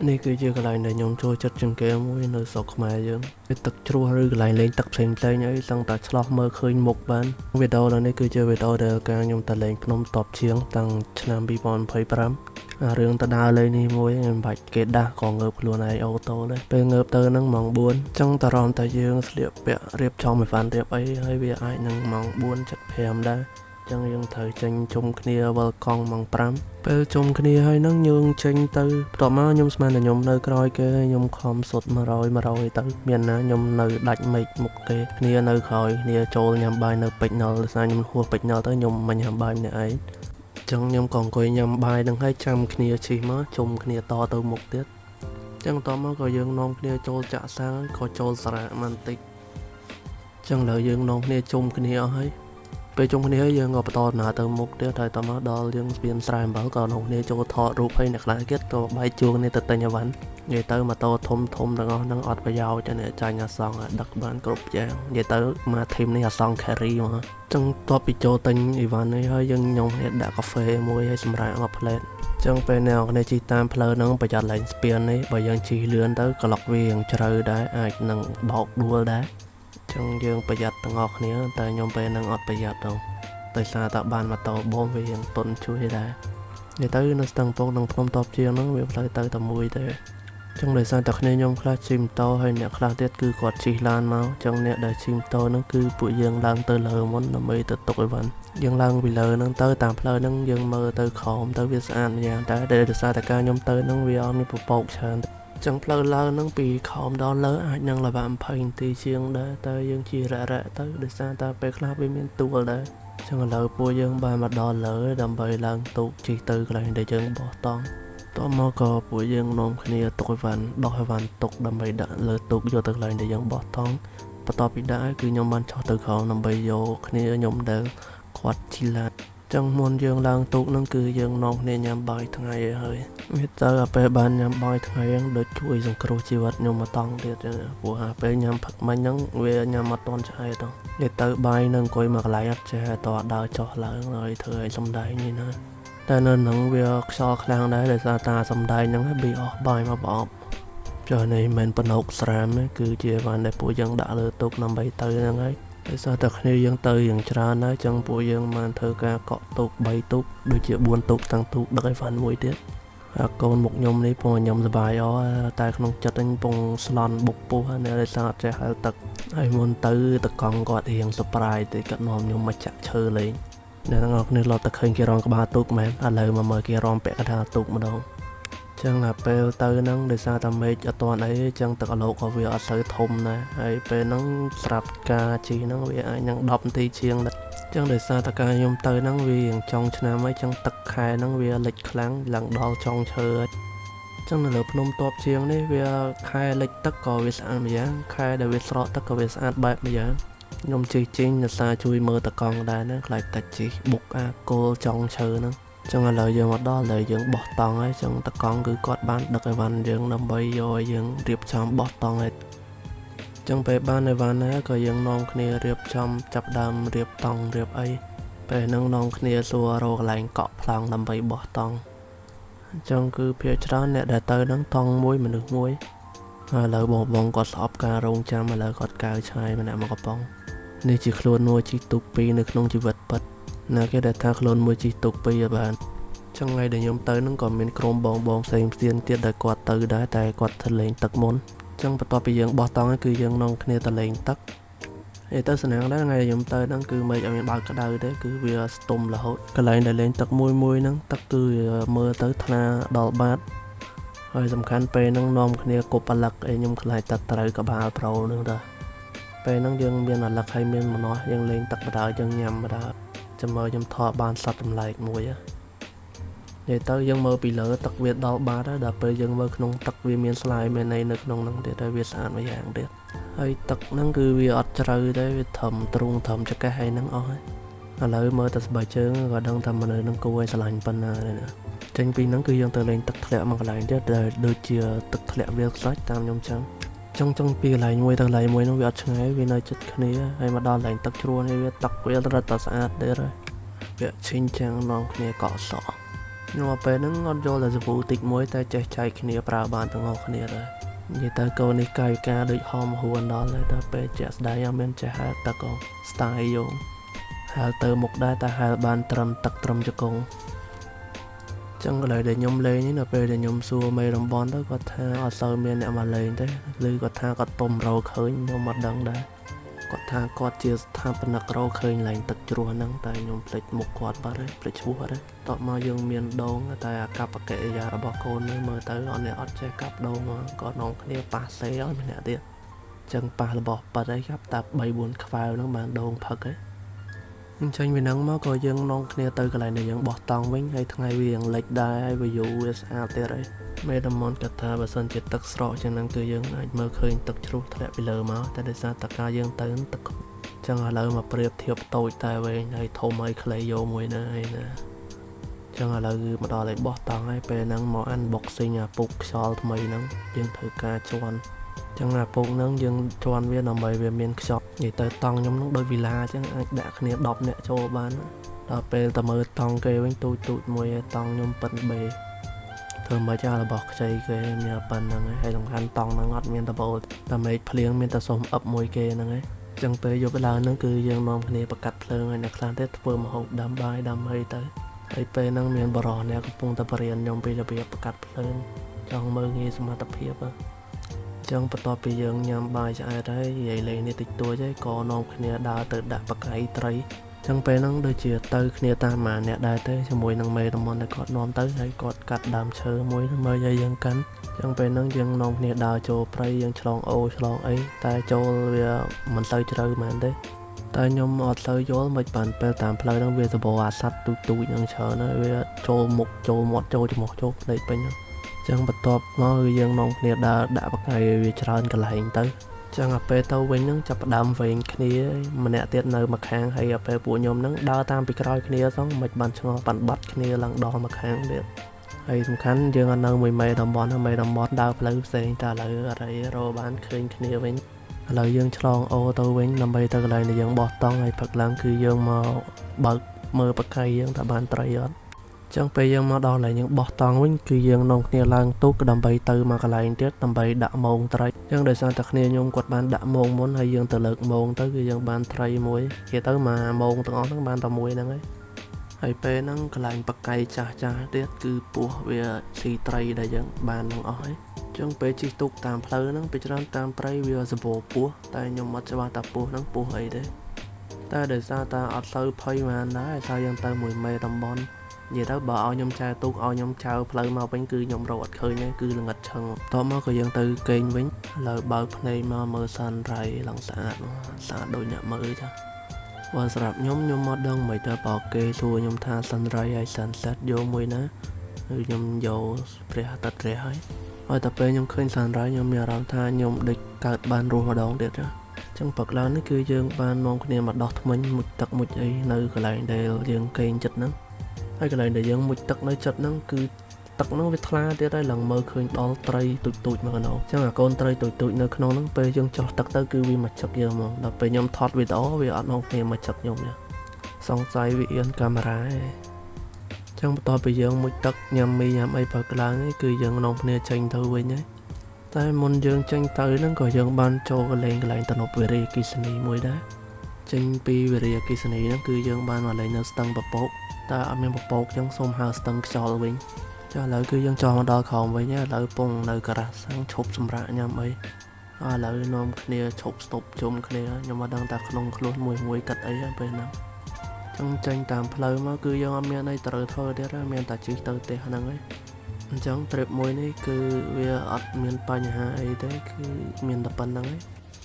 នេះគឺជាកន្លែងដែលខ្ញុំចូលចិត្តជាងគេមួយនៅស្រុកខ្មែរយើងវាទឹកជ្រោះឬកន្លែងលេងទឹកផ្សេងផ្សេងអីសឹងតែឆ្លោះមើលឃើញមុខបានវីដេអូនេះគឺជាវីដេអូដែលការខ្ញុំទៅលេងភ្នំតបជាងតាំងឆ្នាំ2025អារឿងទៅដើរលេងនេះមួយមិនបាច់គេដាស់ក៏ងើបខ្លួនឯង auto ដែរពេលងើបទៅហ្នឹងម៉ោង4ចឹងតារំតែយើងស្លៀកពាក់រៀបចំអីវ៉ាន់រៀបអីហើយវាអាចនឹងម៉ោង4:75ដែរចឹងយើងត្រូវចេញជុំគ្នាវិលកង់ម៉ោង5ពេលជុំគ្នាហើយហ្នឹងយើងចេញទៅបន្ទាប់មកខ្ញុំស្មានតែខ្ញុំនៅក្រោយគេខ្ញុំខំសុទ្ធ100 100ទៅមានណាខ្ញុំនៅដាច់មេឃមុខគេគ្នានៅក្រោយគ្នាចូលញ៉ាំបាយនៅពេជ្រណុលដោយសារខ្ញុំហួសពេជ្រណុលទៅខ្ញុំមកញ៉ាំបាយម្នាក់ឯងចឹងខ្ញុំក៏អង្គុយញ៉ាំបាយនឹងហើយចាំគ្នាជិះមកជុំគ្នាតទៅមុខទៀតចឹងបន្ទាប់មកក៏យើងនាំគ្នាចូលចាក់សាំងក៏ចូលសារៈបន្តិចចឹងឥឡូវយើងនាំគ្នាជុំគ្នាអស់ហើយពេលជុំគ្នាហើយយើងក៏បន្តដំណើរទៅមុខទៀតហើយតមកដល់យើងស្ពានស្រែអំបិលក៏នាំគ្នាចូលថតរូបហើយអ្នកខ្លះទៀតក៏បែកជួងគ្នាទៅទិញអីវ៉ាន់និយាយទៅម៉ូតូធំធំទាំងអស់ហ្នឹងអត់ប្រយោជន៍ទេអ្នកចាញ់អាសងដឹកបានគ្រប់យ៉ាងនិយាយទៅមក team នេះអាសង carry មកចឹងតបពីចូលទិញអីវ៉ាន់នេះហើយយើងញ៉ុំគ្នាដាក់កាហ្វេមួយហើយសម្រាប់មួយផ្លែតចឹងពេលអ្នកគ្នាជិះតាមផ្លូវហ្នឹងប្រយ័ត្នឡើងស្ពាននេះបើយើងជិះលឿនទៅក្លុកវាយ៉ាងជ្រៅដែរអាចនឹងបោកដួលដែរចឹងយើងប្រយ័ត្នទាំងអស់គ្នាតែខ្ញុំពេលហ្នឹងអត់ប្រយ័ត្នទេដោយសារតែបានម៉ូតូបូមវាយ៉ាងទុនជួយដែរនិយាយទៅនៅស្ទឹងពកនិងភ្នំតបជាងហ្នឹងវាផ្លូវទៅតែមួយទេចឹងដោយសារតែគ្នាខ្ញុំខ្លះជិះម៉ូតូហើយអ្នកខ្លះទៀតគឺគាត់ជិះឡានមកចឹងអ្នកដែលជិះម៉ូតូហ្នឹងគឺពួកយើងឡើងទៅលើមុនដើម្បីទៅទុកអីវ៉ាន់យើងឡើងពីលើហ្នឹងទៅតាមផ្លូវហ្នឹងយើងមើលទៅក្រោមទៅវាស្អាតម្យ៉ាងតែដោយសារតែការខ្ញុំទៅហ្នឹងវាអត់មានពពកច្រើនចឹងផ្លូវឡើងហ្នឹងពីក្រោមដល់លើអាចនឹងលំបាក20នាទីជាងដែរតែយើងជិះរ៉ាក់ៗទៅដោយសារតែពេលខ្លះវាមានទួលដែរចឹងឥឡូវពួកយើងបានមកដល់លើដើម្បីឡើងទូកជិះទៅកន្លែងដែលយើងបោះតង់តមកក៏ពួកយើងនាំគ្នាទុកអីវ៉ាន់ដោះអីវ៉ាន់ទុកដើម្បីដាក់លើទូកយកទៅកន្លែងដែលយើងបោះតង់បន្ទាប់ពីដាក់ហើយគឺខ្ញុំបានចុះទៅក្រោមដើម្បីយកគ្នាខ្ញុំដែលគាត់ជិះឡានចឹងមុនយើងឡើងទូកហ្នឹងគឺយើងនាំគ្នាញ៉ាំបាយថ្ងៃឲ្យហើយវាទៅអាពេលបានញ៉ាំបាយថ្ងៃហ្នឹងដូចជួយសង្គ្រោះជីវិតខ្ញុំមកតង់ទៀតចឹងព្រោះអាពេលញ៉ាំផឹកមិញហ្នឹងវាញ៉ាំអត់ទាន់ឆ្អែតទេនិយាយទៅបាយនឹងអង្គុយមកកន្លែងអត់ចេះតដើរចុះឡើងហើយធ្វើឲ្យសំដែងនេះណាតែនៅហ្នឹងវាខ្យល់ខ្លាំងដែរដោយសារតាសំដែងហ្នឹងប៊ីអស់បាយមកប្រអប់ចុះនេះមិនមែនបណោកស្រាមទេគឺជាបានដែលពួកយើងដាក់លើទូកដើម្បីទៅហ្នឹងហើយដោយសារតែគ្នាយើងទៅយ៉ាងច្រើនហើយចឹងពួកយើងបានធ្វើការកក់ទូក3ទូកដូចជា4ទូកតាំងទូកដឹកអីវ៉ាន់មួយទៀតអាកូនមុខខ្ញុំនេះពងខ្ញុំសប្បាយអតែក្នុងចិត្តអញពងស្លន់បុកពោះនេះដោយសារអត់ចេះហែលទឹកហើយមុនទៅតកង់គាត់រៀង surprise តិចគាត់នាំខ្ញុំមកចាក់ឈើលេងអ្នកទាំងអស់គ្នាធ្លាប់តែឃើញគេរងក្បាលទូកមែនឥឡូវមកមើលគេរងពាក់កណ្ដាលទូកម្ដងចឹងអាពេលទៅហ្នឹងដោយសារតែមេឃអត់ទាន់អីចឹងទឹកអាឡូកក៏វាអត់សូវធំដែរហើយពេលហ្នឹងស្រាប់ការជិះហ្នឹងវាអាចនឹង10នាទីជាងដែរចឹងដោយសារតែការខ្ញុំទៅហ្នឹងវារៀងចុងឆ្នាំហើយចឹងទឹកខែហ្នឹងវាលិចខ្លាំងឡើងដល់ចុងឈើហើយចឹងនៅលើភ្នំតបជាងនេះវាខែលិចទឹកក៏វាស្អាតម្យ៉ាងខែដែលវាស្រកទឹកក៏វាស្អាតបែបម្យ៉ាងខ្ញុំជិះចេញដោយសារជួយមើលតកង់ដែរណាខ្លាចតែជិះបុកអាគល់ចុងឈើហ្នឹងចឹងឥឡូវយើងមកដល់ឥឡូវយើងបោះតង់ហើយចឹងតកង់គឺគាត់បានដឹកអីវ៉ាន់យើងដើម្បីយកឲ្យយើងរៀបចំបោះតង់ហើយចឹងពេលបានអីវ៉ាន់ហើយក៏យើងនាំគ្នារៀបចំចាប់ដើមរៀបតង់រៀបអីពេលហ្នឹងនាំគ្នាសួររកកន្លែងកក់ប្លង់ដើម្បីបោះតង់អញ្ចឹងគឺភាគច្រើនអ្នកដែលទៅហ្នឹងតង់មួយមនុស្សមួយហើយឥឡូវបងបងគាត់ស្អប់ការរងចាំឥឡូវគាត់កៅឆាយម្នាក់មកកំប៉ុងនេះជាខ្លួនមួយជិះទូកពីរនៅក្នុងជីវិតពិតណាគេដែលថាខ្លួនមួយជិះទូកពីរឲ្យបានចឹងថ្ងៃដែលខ្ញុំទៅហ្នឹងក៏មានក្រុមបងបងផ្សេងផ្សេងទៀតដែលគាត់ទៅដែរតែគាត់ទៅលេងទឹកមុនចឹងបន្ទាប់ពីយើងបោះតង់ហើយគឺយើងនាំគ្នាទៅលេងទឹកឯទៅស្នាងដែរថ្ងៃដែលខ្ញុំទៅហ្នឹងគឺមេឃអត់មានបើកក្តៅទេគឺវាស្ទុំរហូតកន្លែងដែលលេងទឹកមួយមួយហ្នឹងទឹកគឺមើលទៅថ្លាដល់បាតហើយសំខាន់ពេលហ្នឹងនាំគ្នាគប់អាលឹកអីខ្ញុំខ្លាចតែត្រូវក្បាលប្រូហ្នឹងតើពេលហ្នឹងយើងមានអាលឹកហើយមានម្នាស់យើងលេងទឹកបដើយើងញ៉ាំបដើចាំមើលខ្ញុំថតបានសត្វចម្លែកមួយនិយាយទៅយើងមើលពីលើទឹកវាដល់បាតហើយដល់ពេលយើងមើលក្នុងទឹកវាមានស្លាយមានអីនៅក្នុងហ្នឹងទៀតហើយវាស្អាតម្យ៉ាងទៀតហើយទឹកហ្នឹងគឺវាអត់ជ្រៅទេវាធំទ្រូងធំចកេះហើយហ្នឹងអស់ហើយឥឡូវមើលតែស្បែកជើងក៏ដឹងថាមនុស្សហ្នឹងគួរឲ្យស្រឡាញ់ប៉ុណ្ណាដែរណាចេញពីហ្នឹងគឺយើងទៅលេងទឹកធ្លាក់មួយកន្លែងទៀតដែលដូចជាទឹកធ្លាក់វាលខ្សាច់តាមខ្ញុំចាំចង់ចង់ពីកន្លែងមួយទៅកន្លែងមួយហ្នឹងវាអត់ឆ្ងាយវានៅជិតគ្នាហើយមកដល់កន្លែងទឹកជ្រោះនេះវាទឹកវារត់តែស្អាតទៀតហើយវាឈិញចាំងនាំគ្នាកក់សក់ ខ្ញុំមកពេលហ្នឹងអត់យល់តែសាប៊ូតិចមួយតែចេះចែកគ្នាប្រើបានទាំងអស់គ្នាដែរនិយាយទៅកូននេះកាយវិការដូចហមហួនដល់ហើយតែពេលជាក់ស្ដែងអត់មានចេះហែលទឹកហង style យោងហែលទៅមុខដែរតែហែលបានត្រឹមទឹកត្រឹមជង្គង់ចឹងកន្លែងដែលខ្ញុំលេងនេះនៅពេលដែលខ្ញុំសួរមេតំបន់ទៅគាត់ថាអត់សូវមានអ្នកមកលេងទេឬគាត់ថាគាត់ទុំរកឃើញខ្ញុំអត់ដឹងដែរគាត់ថាគាត់ជាស្ថាបនិករកឃើញឡើងទឹកជ្រោះហ្នឹងតែខ្ញុំភ្លេចមុខគាត់បាត់ហើយភ្លេចឈ្មោះបាត់ហើយតបមកយើងមានដងតែអាកប្បកិរិយារបស់កូនហ្នឹងមើលទៅអត់អ្នកអត់ចេះកាប់ដងគាត់នាំគ្នាប៉ះសេឲ្យម្នាក់ទៀតចឹងប៉ះរបស់ប៉ិតហើយកាប់តែ3 4ខ្វែវហ្នឹងបានដងផឹកហើយអញ្ចឹងពីហ្នឹងមកក៏យើងនាំគ្នាទៅកន្លែងដែលយើងបោះតង់វិញហើយថ្ងៃវាយ៉ាងលិចដែរហើយ view វាស្អាតទៀតហើយមេតំមន់គាត់ថាបើសិនជាទឹកស្រកជាងហ្នឹងគឺយើងអាចមើលឃើញទឹកជ្រោះធ្លាក់ពីលើមកតែដោយសារតកាយើងទៅទឹកចឹងឥឡូវមកប្រៀបធៀបតូចតែវែងហើយធំហើយខ្លីយកមួយណាហើយណាចឹងឥឡូវគឺមកដល់ឲ្យបោះតង់ហើយពេលហ្នឹងមក unboxing អាពុកខ្យល់ថ្មីហ្នឹងយើងត្រូវការជន់ចឹងអាពុកហ្នឹងយើងជន់វាដើម្បីវាមានខ្យល់និយាយទៅតង់ខ្ញុំហ្នឹងដូចវីឡាចឹងអាចដាក់គ្នា10នាក់ចូលបានដល់ពេលទៅមើលតង់គេវិញទូចទូចមួយឯតង់ខ្ញុំប៉ិនបេធ្វើមកចារបស់ខ្ចីគេមានប៉ុណ្្នឹងហើយសំខាន់តង់ហ្នឹងអត់មានដបូលតែមេឃភ្លៀងមានតែសុំអឹបមួយគេហ្នឹងឯងចឹងពេលយប់ឡើងហ្នឹងគឺយើងនាំគ្នាប្រកាត់ភ្លើងហើយអ្នកខ្លះទៀតធ្វើម្ហូបដាំបាយដាំអីទៅហើយពេលហ្នឹងមានបរិសអ្នកកំពុងតែបរៀនខ្ញុំពីរបៀបប្រកាត់ភ្លើងចង់មើលងាយសមត្ថភាពចឹងបន្ទាប់ពីយើងញ៉ាំបាយឆ្អែតហើយនិយាយលេងនេះតិចតួចហើយក៏នាំគ្នាដើរទៅដាក់បកៃត្រីចឹងពេលហ្នឹងដូចជាទៅគ្នាតាមម៉ាអ្នកដែរទេជាមួយនឹងមេតំបន់ដែលគាត់នាំទៅហើយគាត់កាត់ដើមឈើមួយមើលឲ្យយើងកាន់ចឹងពេលហ្នឹងយើងនាំគ្នាដើរចូលព្រៃយើងឆ្លងអូឆ្លងអីតែចូលវាមិនសូវជ្រៅមែនទេតែខ្ញុំអត់សូវយល់មិនបានពេលតាមផ្លូវហ្នឹងវាសបោអាសត្វទូចទូចហ្នឹងច្រើនហើយវាចូលមុខចូលមាត់ចូលច្រមុះចូលភ្នែកពេញហ្នឹងចឹងបន្ទាប់មកគឺយើងនាំគ្នាដើរដាក់បកៃវាច្រើនកន្លែងទៅចឹងអាពេលទៅវិញហ្នឹងចាប់ផ្ដើមវែងគ្នាម្នាក់ទៀតនៅម្ខាងហើយអាពេលពួកខ្ញុំហ្នឹងដើរតាមពីក្រោយគ្នាសោះមិនបានឆ្ងល់បានបាត់គ្នាឡើងដល់ម្ខាងទៀតហើយសំខាន់យើងអត់នៅមួយមេតំបន់មេតំបន់ដើរផ្លូវផ្សេងតែឥឡូវអរិយរកបានឃើញគ្នាវិញឥឡូវយើងឆ្លងអូទៅវិញដើម្បីទៅកន្លែងដែលយើងបោះតង់ហើយផឹកឡើងគឺយើងមកបើកមើលបកៃយើងថាបានត្រីអត់ចឹងពេលយើងមកដល់កន្លែងយើងបោះតង់វិញគឺយើងនាំគ្នាឡើងទូកដើម្បីទៅមកកន្លែងទៀតដើម្បីដាក់មងត្រីចឹងដោយសារតែគ្នាខ្ញុំគាត់បានដាក់មងមុនហើយយើងទៅលើកមងទៅគឺយើងបានត្រីមួយគេទៅមកមងទាំងអស់ហ្នឹងបានតែមួយហ្នឹងហើយហើយពេលហ្នឹងកន្លែងបកៃចាស់ចាស់ទៀតគឺពោះវាស៊ីត្រីដែលយើងបាននឹងអស់ហើយចឹងពេលជិះទូកតាមផ្លូវហ្នឹងពេលច្រើនតាមព្រៃវាសម្បូរពស់តែខ្ញុំអត់ច្បាស់ថាពស់ហ្នឹងពស់អីទេតែដោយសារតែអត់សូវភ័យហ្មងដែរហើយយើងទៅមួយមេតំបន់និយាយទៅបើឲ្យខ្ញុំចែវទូកឲ្យខ្ញុំចែវផ្លូវមកវិញគឺខ្ញុំរកអត់ឃើញទេគឺល្ងិតឆឹងតបមកក៏យើងទៅគេងវិញឥឡូវបើកភ្នែកមកមើល sunrise ឡើងស្អាតស្អាតដូចអ្នកមើលចាបើសម្រាប់ខ្ញុំខ្ញុំមកដឹងមិនទៅបើគេសួរខ្ញុំថា sunrise ហើយ sunset យកមួយណាគឺខ្ញុំយកព្រះអាទិត្យរះហើយហើយតែពេលខ្ញុំឃើញ sunrise ខ្ញុំមានអារម្មណ៍ថាខ្ញុំដូចកើតបានរស់ម្ដងទៀតចាចឹងព្រឹកឡើងនេះគឺយើងបាននាំគ្នាមកដោះថ្មិញមុជទឹកមុជអីនៅកន្លែងដែលយើងគេងចិត្តហ្នឹងហើយកន្លែងដែលយើងមុជទឹកនៅចិត្តហ្នឹងគឺទឹកហ្នឹងវាថ្លាទៀតហើយឡើងមើលឃើញដល់ត្រីទូចទូចមកកណោចឹងអាកូនត្រីទូចទូចនៅក្នុងហ្នឹងពេលយើងចោះទឹកទៅគឺវាមកចឹកយើងហ្មងដល់ពេលខ្ញុំថតវីដេអូវាអត់នាំគ្នាមកចឹកខ្ញុំទេសសង្ស័យវាអៀនកាមេរ៉ាឯងចឹងបន្ទាប់ពីយើងមុជទឹកញ៉ាំមីញ៉ាំអីព្រឹកឡើងគឺយើងនាំគ្នាចេញទៅវិញហើយតែមុនយើងចេញទៅហ្នឹងក៏យើងបានចូលកន្លែងកន្លែងទំនប់វារីអគ្គិសនីមួយដែរចេញពីវារីអគ្គិសនីហ្នឹងគឺយើងបានមកលេងនៅស្ទឹងពពកតែអត់មានពពកចឹងសូមហៅស្ទឹងខ្យល់វិញចាឥឡូវគឺយើងចោះមកដល់ក្រោមវិញឥឡូវពងនៅការ៉ាសាំងឈប់សម្រាកញ៉ាំអីឥឡូវនាំគ្នាឈប់ស្ទប់ជុំគ្នាខ្ញុំអត់ដឹងថាក្នុងខ្លួនមួយមួយកាត់អីពេលហ្នឹងចឹងចេញតាមផ្លូវមកគឺយើងអត់មានអីត្រូវធ្វើទៀតទេមានតែជិះទៅផ្ទះហ្នឹងឯងអញ្ចឹង trip មួយនេះគឺវាអត់មានបញ្ហាអីទេគឺមានតែប៉ុណ្្នឹងឯង។